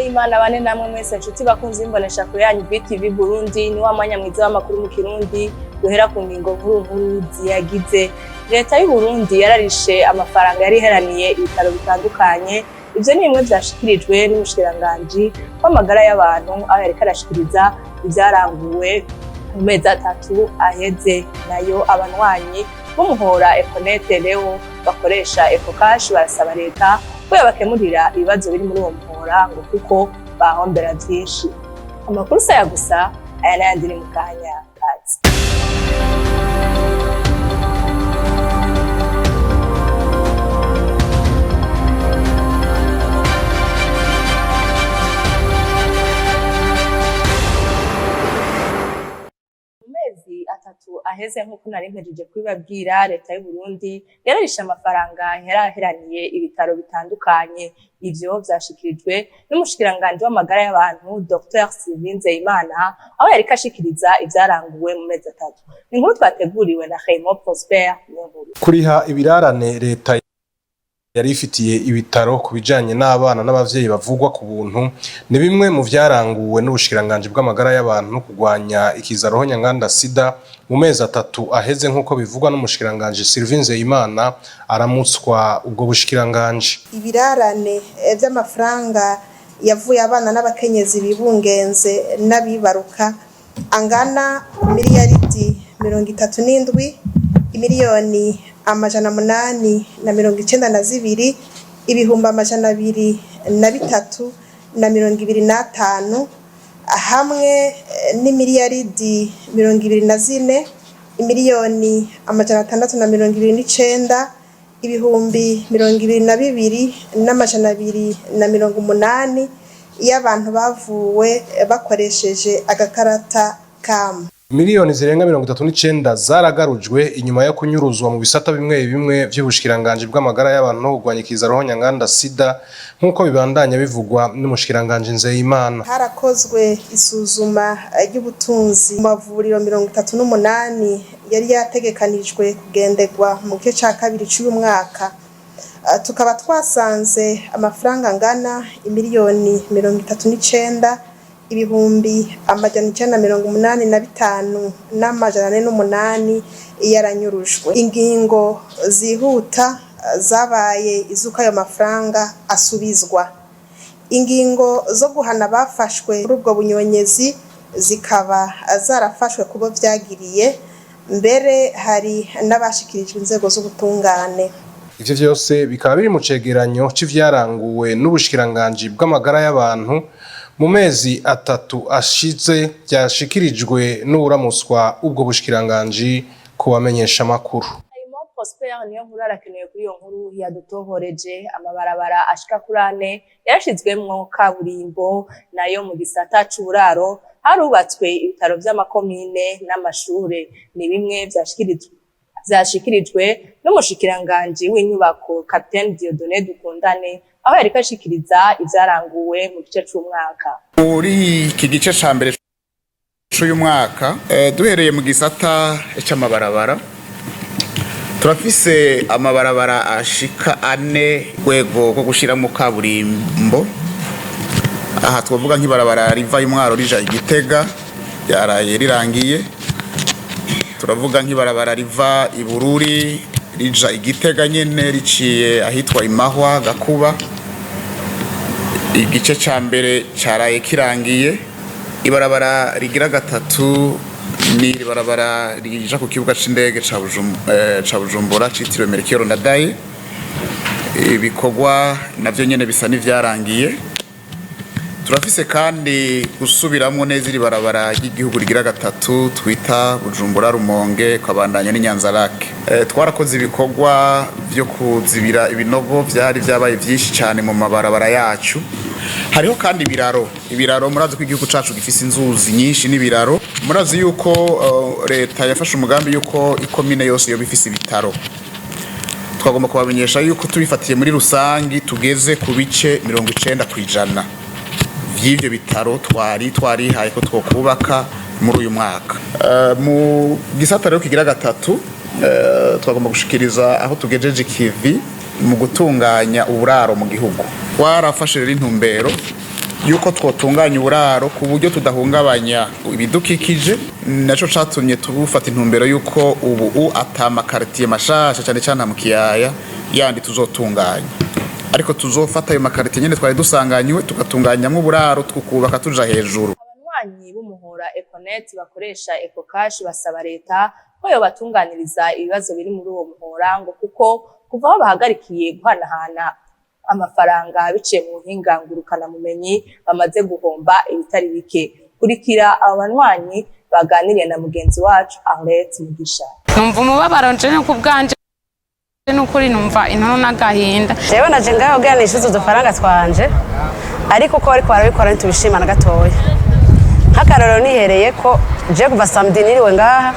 Y'Imana bane namwe mwese, nshuti bakunzi b'imbonesha kure yanyu BTV Burundi. Ni wa mwanya mwiza w'amakuru mu Kirundi, duhera ku ngingo nkuru nkuru ziyagize. Leta y'u Burundi yararishe amafaranga yari iheraniye ibitaro bitandukanye. Ivyo ni bimwe vyashikirijwe n'umushikiranganji w'amagara y'abantu, aho yariko arashikiriza ivyaranguwe mu mezi 3 aheze. Nayo abanywanyi b'umuhora Econet Leo bakoresha EcoCash barasaba leta ko yabakemurira ibibazo biri muri uwo muhora, ngo kuko bahombera vyinshi. Amakuru saya gusa, aya n'ayandi ni mu kanya kazi. Mu mezi 3 aheze, nk'uko nari mpejeje kubibabwira, leta y'u Burundi yararishe amafaranga yaraheraniye ibitaro bitandukanye. Ivyo vyashikirijwe n'umushikiranganji w'amagara y'abantu, Dr Sylvie Nzeyimana, aho yariko ashikiriza ivyaranguwe mu mezi 3. Ni inkuru twateguriwe na Raymond Prosper Niyonkuru. Kuriha ibirarane leta yari ifitiye ibitaro ku bijanye n'abana n'abavyeyi bavugwa ku buntu ni bimwe mu vyaranguwe n'ubushikiranganji bw'amagara y'abantu no kurwanya ikiza ruhonyanganda sida mu mezi 3 aheze, nk'uko bivugwa n'umushikiranganji Sylvie Nzeyimana aramutswa ubwo bushikiranganji. Ibirarane vy'amafaranga yavuye abana n'abakenyezi bibungenze n'abibaruka angana miliyaridi 37, miliyoni 892, 203,025, hamwe n'imiliyaridi 24, miliyoni 629, 22,280 y'abantu bavuwe bakoresheje agakarata kamu. Miliyoni zirenga 39 zaragarujwe inyuma yo kunyuruzwa mu bisata bimwe bimwe vy'ubushikiranganji bw'amagara y'abantu no kurwanya ikiza ruhonyanganda sida, nk'uko bibandanya bivugwa n'umushikiranganji Nzeyimana. Harakozwe isuzuma ry'ubutunzi mu mavuriro 38 yari yategekanijwe kugenderwa mu gice ca kabiri c'uyu mwaka. Tukaba twasanze amafaranga angana imiliyoni 39, 985,408 yaranyurujwe. Ingingo zihuta zabaye izuko ayo mafaranga asubizwa. Ingingo zo guhana abafashwe muri ubwo bunyonyezi zikaba zarafashwe kubo vyagiriye, mbere hari n'abashikirijwe inzego z'ubutungane. Ivyo vyose bikaba biri mu cegeranyo c'ivyaranguwe n'ubushikiranganji bw'amagara y'abantu mu mezi 3 ashize, vyashikirijwe n'uwuramutswa ubwo bushikiranganji ku bamenyesha makuru. Raymond Prosper niyo nkuru arakenewe kuri iyo nkuru yadutohoreje. Amabarabara ashika kuri ane yarashizwemwo kaburimbo. Nayo mu gisata c'uburaro harubatswe ibitaro vy'amakomine n'amashure. Ni bimwe vyashikirijwe n'umushikiranganji w'inyubako, Capitaine Dieudonné Dukundane, aho yariko ashikiriza ivyaranguwe mu gice c'umwaka. Muri iki gice ca mbere c'uyu mwaka, duhereye mu gisata c'amabarabara, turafise amabarabara ashika ane rwego rwo gushiramo kaburimbo. Aha twavuga nk'ibarabara riva Imwaro rija Igitega, ryaraye rirangiye. Turavuga nk'ibarabara riva Ibururi rija Igitega nyene, riciye ahitwa Imahwa Gakuba, igice ca mbere caraye kirangiye. Ibarabara rigira gatatu ni ibarabara rija ku kibuga c'indege ca Bujumbura citiriwe Melchior Ndadaye, ibikorwa navyo nyene bisa n'ivyarangiye. Turafise kandi gusubiramwo neza iri barabara ry'igihugu rigira gatatu twita Bujumbura Rumonge kabandanya n'Inyanza-Lac. Twarakoze ibikorwa vyo kuzibira ibinogo vyari vyabaye vyinshi cane mu mabarabara yacu. Hariho kandi ibiraro. Ibiraro, murazi ko igihugu cacu gifise inzuzi nyinshi n'ibiraro. Murazi yuko leta yafashe umugambi yuko ikomine yose yoba ifise ibitaro. Twagomba kubamenyesha yuko tubifatiye muri rusangi tugeze ku bice 90% vy'ivyo bitaro twari twarihaye ko twokubaka muri uyu mwaka. Mu gisata rero kigira gatatu, twagomba gushikiriza aho tugejeje ikivi mu gutunganya uburaro mu gihugu. Twarafashe rero intumbero Yuko twotunganya uburaro ku buryo tudahungabanya ibidukikije, naco catumye tubufata intumbero yuko ubu ata makaritiye mashasha, cane cane mu kiyaya, yandi tuzotunganya, ariko tuzofata ayo makaritiye nyene twari dusanganywe, tugatunganyamwo uburaro, tukubaka tuja hejuru. Abanywanyi b'umuhora Econet bakoresha EcoCash basaba leta ko yobatunganiriza ibibazo biri muri uwo muhora, ngo kuko kuva aho bahagarikiye guhanahana amafaranga biciye mu buhinga ngurukanabumenyi bamaze guhomba ibitari bike. Kurikira abo banywanyi baganiriye na mugenzi wacu Arlette Mugisha. Numva umubabaro nje ku bwanje, n'ukuri numva intono n'agahinda. Jewe naje ngaho kugira nishyuze udufaranga twanje, ariko uko bariko barabikora ntitubishima na gatoya. Nk'akarorero, nihereye ko je kuva samedi niriwe ngaha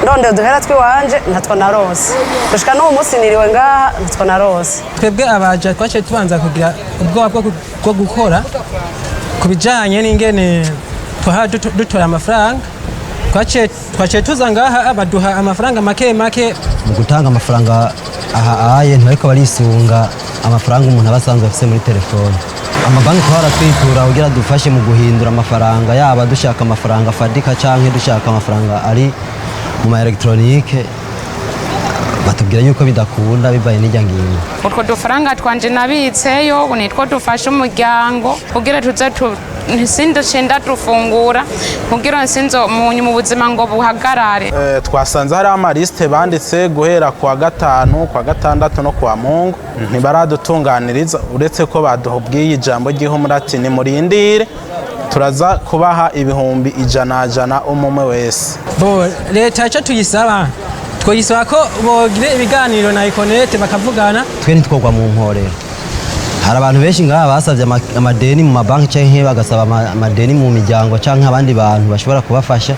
ndondera uduhera tw'iwanje, ntatwo narose. Gushika n'uwo munsi niriwe ngaha, ntatwo narose. Twebwe abaja twaciye tubanza kugira ubwoba bwo gukora ku bijanye n'ingene twahora dutora amafaranga. Twaciye tuza ngaha, baduha amafaranga make make. Mu gutanga amafaranga aha aye ntibariko barisunga amafaranga umuntu aba asanzwe afise muri telefone. Amabanki twahora twitura kugira dufashe mu guhindura amafaranga, yaba dushaka amafaranga afadika canke dushaka amafaranga ari mu ma électronique, batubwira yuko bidakunda bivaye n'irya ngingo. Utwo dufaranga twanje nabitseyo nitwo dufasha umuryango kugira tuze nsinduce dufungura, kugira nsinzo mu buzima ngo buhagarare. Twasanze hariho amalisite banditse guhera kuwa gatanu, kuwa gatandatu no kuwa mungu, ntibaradutunganiriza, uretse ko baduhubwiye ijambo ry'ihumure ati: "Nimurindire, turaza kubaha 100,000 umwe wese." Bo leta icyo tuyisaba, twayisaba ko bogira ibiganiro na Econet bakavugana. Twe ntitwogwa mu mporero. Hari abantu benshi ngaha basavye amadeni mu mabanki canke bagasaba amadeni mu miryango canke abandi bantu bashobora kubafasha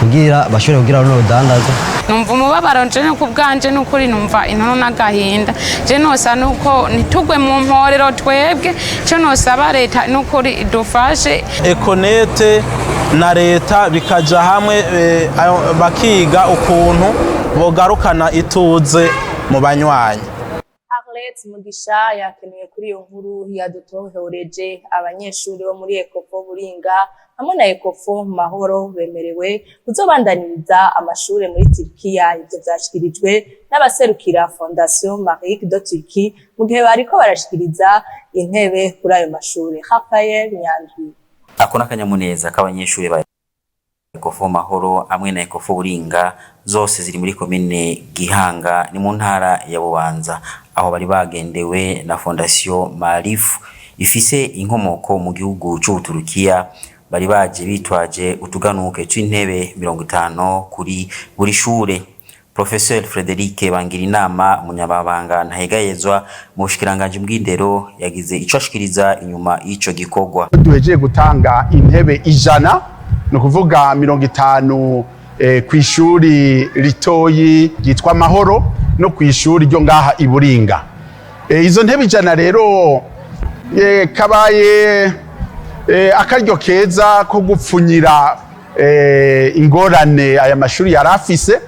kugira bashobore kugira runo rudandazo. Numva umubabaro nje ku bwanje, n'ukuri numva intono n'agahinda. Je nosa nuko ntitugwe mu mporero twebwe. Cyo nosaba leta n'ukuri idufashe. Econet na leta bikaja hamwe, bakiga ukuntu bogarukana ituze mu banywanyi. Arlette Mugisha yakenuye kuri iyo nkuru yadutohoreje. Abanyeshuri bo muri Ecofo Buringa hamwe na Ecofo Mahoro bemerewe kuzobandaniriza amashure muri Turkiya. Ivyo vyashikirijwe n'abaserukira Fondation Maarif de Turquie mu gihe bariko barashikiriza intebe kuri ayo mashure. Raphael Nyandwi. Ako n'akanyamuneza k'abanyeshuri ba Ecofo Mahoro hamwe na Ecofo Buringa, zose ziri muri komine Gihanga, ni mu ntara ya Bubanza, aho bari bagendewe na Fondation Maarif ifise inkomoko mu gihugu c'Ubuturukiya. Bari baje bitwaje utuganuke tw'intebe 50 kuri buri shure. Professeur Frederic Bangirinama, umunyamabanga ntahegayezwa mu bushikiranganji bw'indero, yagize ico ashikiriza inyuma y'ico gikorwa. Duhejeje gutanga intebe 100, ni ukuvuga 50 ku ishuri ritoyi ryitwa Amahoro no ku ishuri ryo ngaha i Buringa. Izo ntebe 100 rero kabaye akaryo keza ko gupfunyira ingorane aya mashuri yari afise,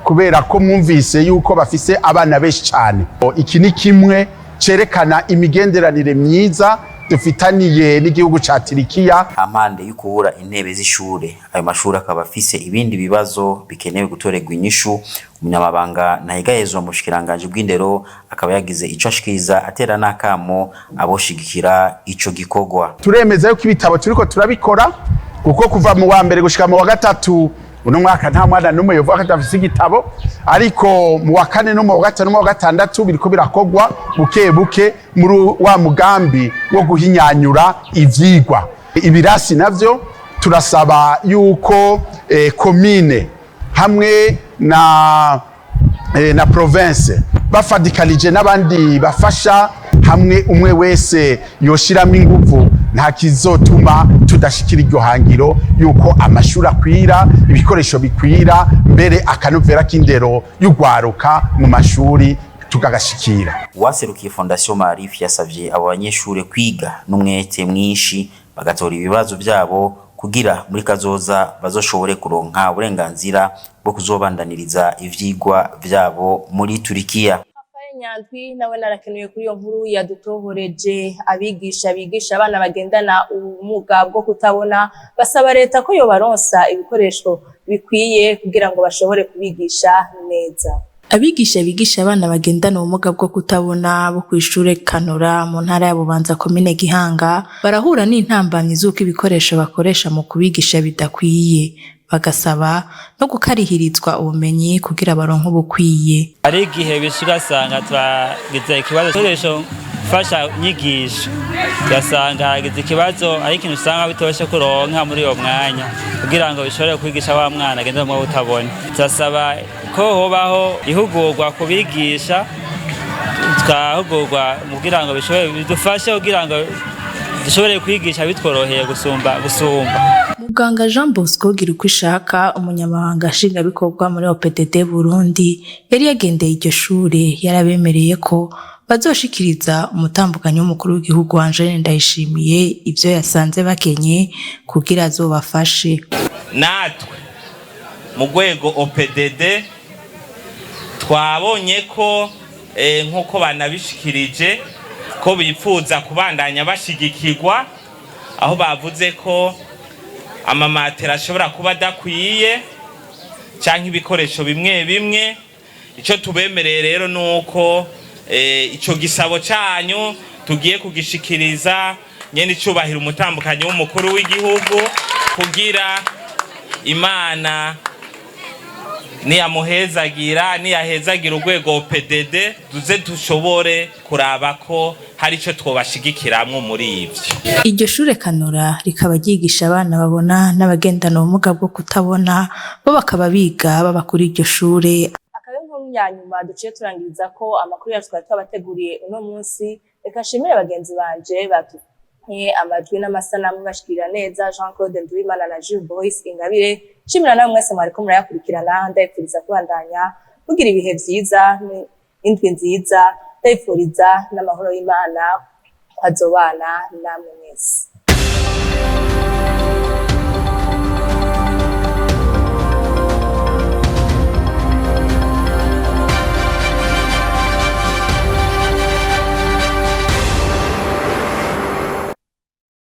kubera ko mwumvise yuko bafise abana benshi cyane. Iki ni kimwe cerekana imigenderanire myiza dufitaniye n'igihugu ca Turikiya. Hampande y'ukubura intebe z'ishure, ayo mashuri akaba afise ibindi bibazo bikenewe gutorerwa inyishu. Umunyamabanga ntahegahezwa mu bushikiranganji bw'indero akaba yagize ico ashikiriza, atera n'akamo aboshigikira ico gikorwa. Turemeza yuko ibitabo turiko turabikora, kuko kuva mu wa mbere gushika mu wa gatatu uno mwaka nta mwana n'umwe yovuga ko adafise igitabo, ariko mu wa kane no mu wa gatanu no mu wa gatandatu biriko birakorwa buke buke muri wa mugambi wo guhinyanyura ivyigwa. Ibirasi navyo turasaba yuko komine hamwe na province bafadikanije n'abandi bafasha hamwe, umwe wese yoshiramo inguvu, nta kizotuma tudashikira iryo hangiro yuko amashuri akwira, ibikoresho bikwira, mbere akanovera k'indero y'ugwaruka mu mashuri tukagashikira. Uwaserukiye Fondation Maarif yasavye abo banyeshure kwiga n'umwete mwinshi, bagatora ibibazo vyabo kugira muri kazoza bazoshobore kuronka uburenganzira bwo kuzobandaniriza ivyigwa vyabo muri Turikiya. Nyandwi nawe narakenuye kuri iyo nkuru yadutohoreje. Abigisha bigisha abana bagendana ubumuga bwo kutabona basaba leta ko yobaronsa ibikoresho bikwiye kugira ngo bashobore kubigisha neza. Abigisha bigisha abana bagendana ubumuga bwo kutabona bo kw'ishure Kanura mu ntara ya Bubanza, komine Gihanga, barahura n'intambamyi z'uko ibikoresho bakoresha mu kubigisha bidakwiye, bagasaba no gukarihirizwa ubumenyi kugira baronke ubukwiye. Hari igihe bishika ugasanga turagize ikibazo ibikoresho mfasha nyigisho, ugasanga hagize ikibazo, ari ikintu usanga bitoroshe kuronka muri uwo mwanya kugira ngo bishobore kwigisha wa mwana agenda mu utabona. Turasaba ko hobaho ihugurwa kubigisha, tukahugurwa kugira ngo bishobore bidufashe kugira ngo dushobore kwigisha bitworoheye gusumba. Muganga Jean Bosco Girukwishaka, umunyamabanga nshingwabikorwa muri OPDD Burundi, yari yagendeye iryo shure, yarabemereye ko bazoshikiriza umutambukanyi w'umukuru w'igihugu Angeline Ndayishimiye ivyo yasanze bakenye kugira azobafashe. Natwe mu rwego OPDD twabonye ko nk'uko banabishikirije ko bipfuza kubandanya bashigikirwa, aho bavuze ko amamatera ashobora kuba adakwiye cyangwa ibikoresho bimwe bimwe. Icyo tubemereye rero ni uko icyo gisabo cyanyu tugiye kugishikiriza nyene icubahiro umutambukanyi w'umukuru w'igihugu, kugira Imana niyamuhezagira, niyahezagira urwego PDD, duze dushobore kuraba ko hari icyo twobashigikiramwo muri ivyo. Iryo shure Kanura rikaba ryigisha abana babona n'abagendana ubumuga bwo kutabona, bo bakaba biga baba kuri iryo shure. Akaba inkuru ya nyuma duciye turangiriza ko amakuru yacu twari twabateguriye uno munsi. Reka nshimire bagenzi banje batumye amajwi n'amasanamu bashikirira neza, Jean Claude Nduwimana na Jules Boyce Ingabire. Nshimira nawe mwese mwariko murayakurikirana, ndabipfuriza kubandanya mugira ibihe vyiza, indwi nziza, ndabipfuriza n'amahoro y'Imana kwazobana namwe mwese.